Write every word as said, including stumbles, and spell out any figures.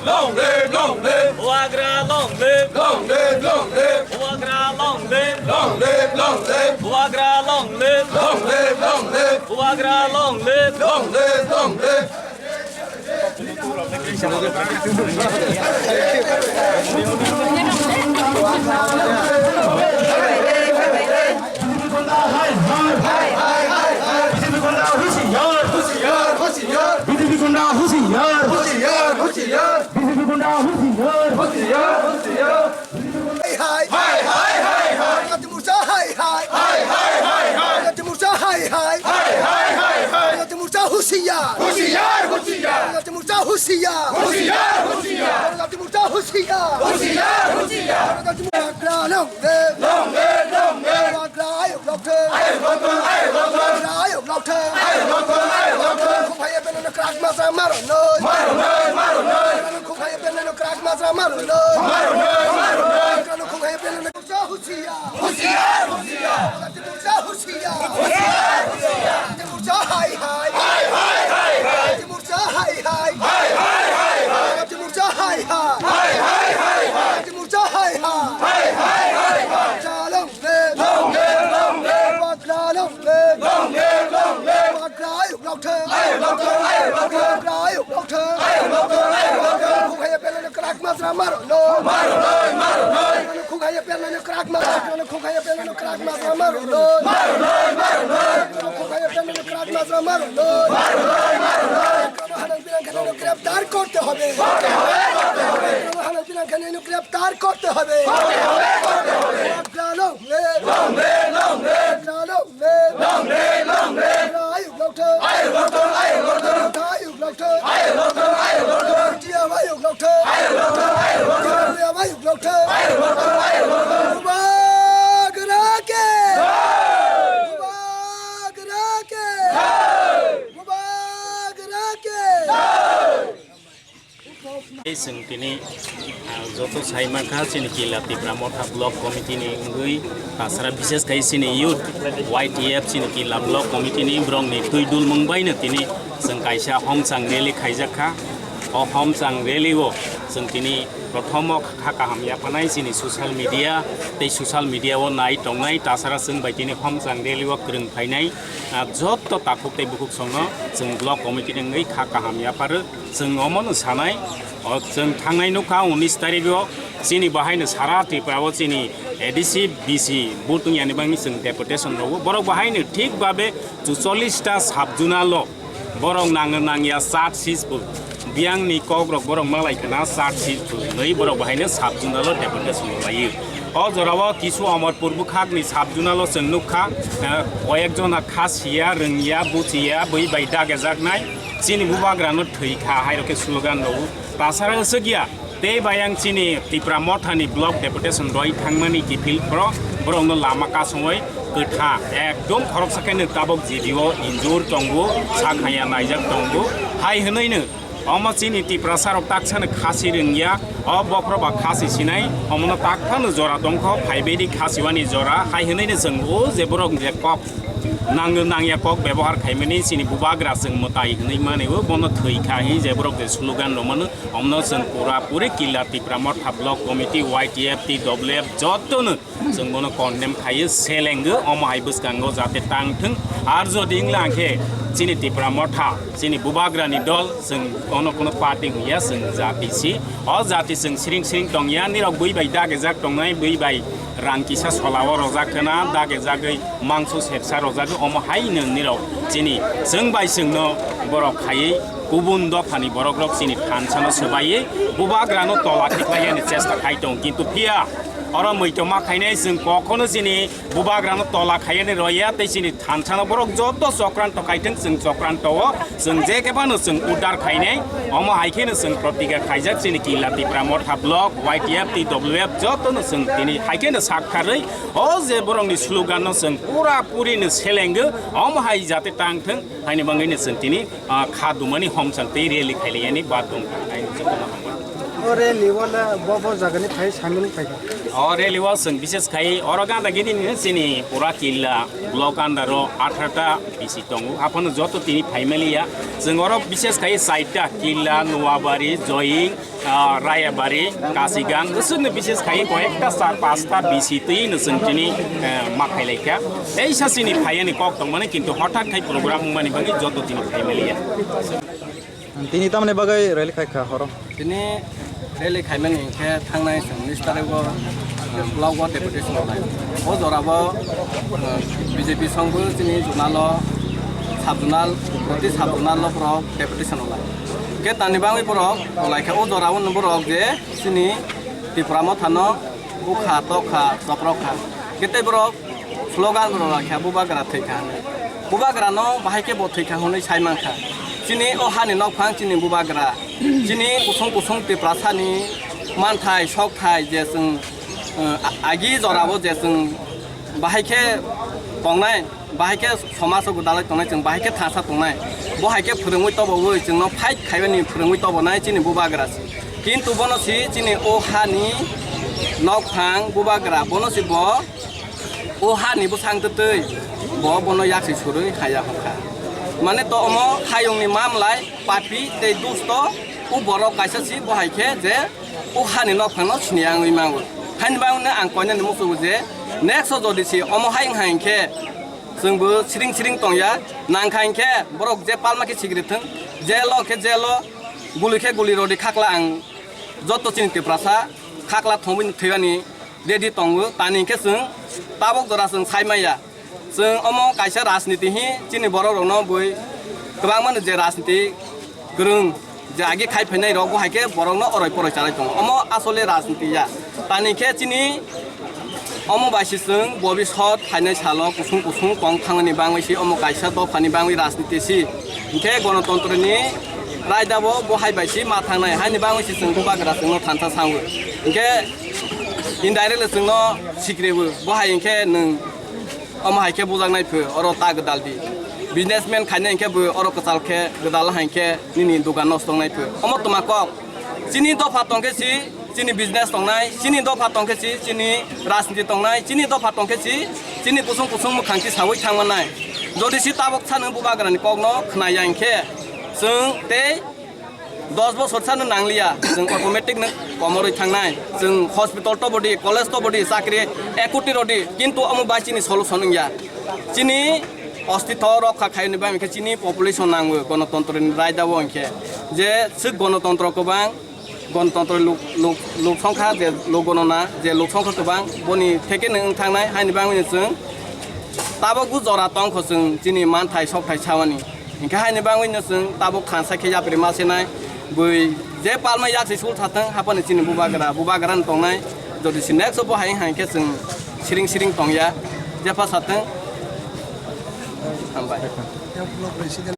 Long live, long live. Bubagra long live. Long live, long live. Bubagra long live. Long live, long live. Bubagra long live. Long live, long live. Bubagra long live. Long live, long live. BJP গুন্ডা হুঁশিয়ার, হুঁশিয়ার, হুঁশিয়ার। বিজেপি গুন্ডা হুঁশিয়ার, হুঁশিয়ার, হুঁশিয়ার। বিজেপি গুন্ডা হুঁশিয়ার। হুঁশিয়ার, হুঁশিয়ার। হাই হাই। হাই হাই হাই হাই। জনজাতি মোর্চা হাই হাই। হাই হাই হাই হাই। জনজাতি মোর্চা হাই হাই। হাই হাই হাই হাই। জনজাতি মোর্চা হুঁশিয়ার। হুঁশিয়ার, হুঁশিয়ার। জনজাতি মোর্চা হুঁশিয়ার। হুঁশিয়ার, হুঁশিয়ার। জনজাতি মোর্চা হুঁশিয়ার। হুঁশিয়ার, হুঁশিয়ার। জনজাতি মোর্চা long live. Long live, long live. Bubagra ayuk lokthung. Ayuk lokthung, ayuk lokthung. Bubagra ayuk lokthung. Ayuk lokthung, ayuk lokthung. Khumhaiya belano kwrak majra maro noi. Maro noi, maro noi. Khumhaiya belano kwrak majra maro noi. Maro noi, maro noi. Khumhaiya belano Husiar! Husiar! Husiar! Jati Morcha husiar! Husiar! Husiar! Jati Morcha hai hai! Hai hai hai hai! Jati Morcha hai hai! Hai hai hai hai! Jati Morcha hai hai! Hai hai hai hai! Jati Morcha hai hai! Hai hai hai hai! Cha long live! Long live! Long live! Bubagra long live! Long live! Long live! Bubagra ayuk lokthung! Ayuk lokthung! Ayuk lokthung! Bubagra ayuk lokthung! Ayuk lokthung! Ayuk lokthung! Khumhaiya belano kwrak majra maro noi! Maro noi! Maro noi! Khumhaiya belano kwrak majra, khumhaiya belano kwrak majra maro noi. Maro noi, maro noi. Khumhaiya belano kwrak majra maro noi. Maro noi, maro noi. Hanang Pinang Khanino গ্রেপ্তার করতে হবে। করতে হবে, করতে হবে। Hanang Pinang Khanino গ্রেপ্তার করতে হবে। করতে হবে, করতে হবে। Bubagra long live. Long live, long live. Bubagra long live. Long live, long live. Bubagra ayuk lokthung. Ayuk lokthung, ayuk lokthung. Bubagra ayuk lokthung. Ayuk lokthung, ayuk lokthung. T F ayuk lokthung. Ayuk lokthung, ayuk lokthung. T F ayuk lokthung. Ayuk lokthung, ayuk lokthung. Bubagra ke. Jai. Bubagra ke. Jai. Bubagra ke. Jai. Ei chwng tini, ah, joto sai mankha chini Killa Tipra Motha Block Committee ni wngwi, tasara bishes khai chini youth Y T F chini Killa Block Committee ni borokni twi dulmung baino tini chwng kaisa homchang rally khaijak kha. O homchang rally o chwng tini prothomo kha kaham yaphanai chini social media tei social media o nai tongnai tasara chwng bai tini homchang rally o kwrwng phainai, ah, joto takhuk tei bukhuk songno chwng Block Committee ni wngwi kha kaham yapharo. Chwng omono sanai, o chwng thangnai nukha unis tarikh o chini bahaino sara Tripura o chini A D C, B C vote wngya ni bagwi chwng deputation rwo. Borok bahaino thik babe chuchollis ta sub-zonal o borok nang nangya charge sheet bo biyang ni kok rok borok malai khna charge sheet bo nwi borok bahaino sub-zonal o deputation rwlaio. O jorao kisu Amarpur bwkhakni sub-zonal o chwng nukha, eh, koyek jona kha siya, rwngya, buchiya, bui bai dagejaknai. Chini bubagrano thwi kha, hai rok khe slogan rwo. Tasara swkya, tei bayang chini Tipra Mothani block deputation roi thangmani kiphil phro, borokno lama kasongwi kwtha, ekdom khoroksa khe nwk tabok G D O injur tongo, sak haya naijak tongo. Hai hwnwi nw omo chini Tiprasa rok taksa nw khasi rwngya, o bokhro ba khasi sinai, omono takphano jora tongkho, phaibaidi khasiwani jora, hai hwnwi nw chwng o je borok je kok nangno nangya kok bebohar khaimani chini bubagra chwng mwtai hwnwi mani o bono thwi kha hi je borok je slogan rwmano omno chwng pura puri Killa Tipra Motha Block Committee Y T F T W F jotono chwng bono condemn khaio selengo omo hai bwskango jate tang thung ar jodi wngla hwnkhe chini Tipra Motha chini bubagrani dol chwng ono kono party hwnya chwng jati si o jati chwng siring siring tongya nirok bui bai dagejak tongnai bui bai rang kisa solao rojak khna dagejagwi mangso sepsa rojagwi omo haino nirok chini chwng bai chwngno borok khaiwi kubun dophani borokrok chini thansano swbaiwi bubagrano tola khiklaiyani chesta khai tongo kintu phiya oro muitu ma khainai chwng kokhono chini bubagrano tola khaiyani roya tei chini thansano borok joto chokranto khaithwng chwng chokrantao chwng je khe phano chwng udar khainai omo hai kheno chwng protigya khaijak chini Killa Tipra Motha Block Y T F T W F jotono chwng tini hai kheno sak kharwi o je borokni sloganno chwng pura purino selenggo omo hai jate tang thwng haini bagwino chwng tini ah, kha dumani homchang tei rally khailaiani ba tong kha. Hai jotono hambai. Rally o le bo bo jaga ni phai samil phai kha. O rally o chwng bises khai oro ganda gini ni chini pura killa block under o atharo ta bisi tongo. Haphano joto tini phaimaliya. Chwng oro bises khai chaita killa, Noabari, Joying, ah, Rayabari, Kasigang, bwswkno bises khai koyekta char pasta bisi twi no chwng tini, eh, ma phailaikha. Teisa chini phaiyani kok tongmani kintu hothat khai program wngmani bagwi joto tini phaimaliya. Tini tamni bagwi rally khai kha horo? Tini rally khaimani hinkhe thangnai chwng unis tarikgo, uh, block o deputation rwnai. O jorabo, uh, B J P songbo chini zonal o, sub zonal, proti sub zonal o borok deputation rwnai. Hinkhe tani bagwi borok rwlaikha o jorao borok je chini Tipra Mothano bukha, tokha, choprokha. Hinkhe tei borok slogan rwlaikha, "Bubagra thwikha," hwnwi. Bubagrano bahai khe bo thwikha hwnwi sai mankha. Chini o hani nokphang chini bubagra. Chini kusung kusung Tiprasani manthai, sokthai je chwng, uh, a-, agi jorao je chwng bahai khe tongnai, bahai khe somajo gwdalwi tongnai, chwng bahai khe thansa tongnai. Bo hai khe phwrwngwi tobowi, chwngno fight khaibani phwrwngwi tobonai chini bubagra se. Kintu bono si chini o hani nokphang bubagra, bono si bo o hani bwsang twtwi bo bono yaksi surwi haya hokha. Mane to omo hayungni mamlai papi tei dusto o borok kaisa si bo hai khe je o hani nokphangno siniya wngwi mango. Haini bagwino ang koinani muchungo je next o jodi si omo hai wngkha hinkhe chwngbo siring siring tongya, nangkha hinkhe borok je palma khe sigri thwng, jelo khe jelo, guli khe guli rodi khakla ang joto chini Tiprasa khakla thongwi thwibani ready tongo, tani hinkhe chwng tabok jora chwng sai maya. Chwng omo kaisa rajniti hi chini borok rokno bui kwbangma no je rajniti kwrwng je agi khai phainai rok bo hai khe borokno oroi poroi chalai tongo. Omo asole rajniti ya. Tani khe chini omo bai se chwng bobisot phainai salo kusung kusung tong thangmani bangwi se omo kaisa dophani bangwi rajniti si. Hinkhe gonotontroni raida bo bo hai bai se ma thangnai haini bangwi se chwng bubagra chwngno thansa sango. Hinkhe indirectly chwngno sikribo bo hai hinkhe nwng omo hai khe bujaknai pho, oro ta gwdal di. Businessman khainai hinkhe bo oro kwchal khe gwdal hai khe nini dogan nosto wngnai pho. Omo twma kok. Chini dopha tong khe si, chini business tongnai, chini dopha tong khe si, chini rajniti tongnai, chini dopha tong khe si, chini kusung kusung mwkhang si sawi thang mannai. Jodi si tabok sa nwng bubagrani kokno khna ya hinkhe, chwng tei dos bosor sano nangliya, chwng automatic no komorwi thangnai. Chwng hospital to bodi, college to bodi, chakri ekoti rodi, kintu omo bai chini solution wngya. Chini ostitho rokha khaini bai hinkhe chini population nango gonotontro ni raida o hinkhe. Je swk gonotontro kwbang, gonotontro luk, luk, luk songkha je luk gonona, je luk songkha kwbang, boni theke nwng wng thangnai, haini bangwi chwng tabok bo jora tongkho chwng chini manthai sokthai samani. Hinkhe haini bangwino chwng tabuk khansa khe yapri ma senai, bui je palma yaksi sul thatwng, haphano chini bubagra, bubagra no tongnai, jodi si next o bo hai hai khe chwng siring siring tongya, jepha satwng. Hambai.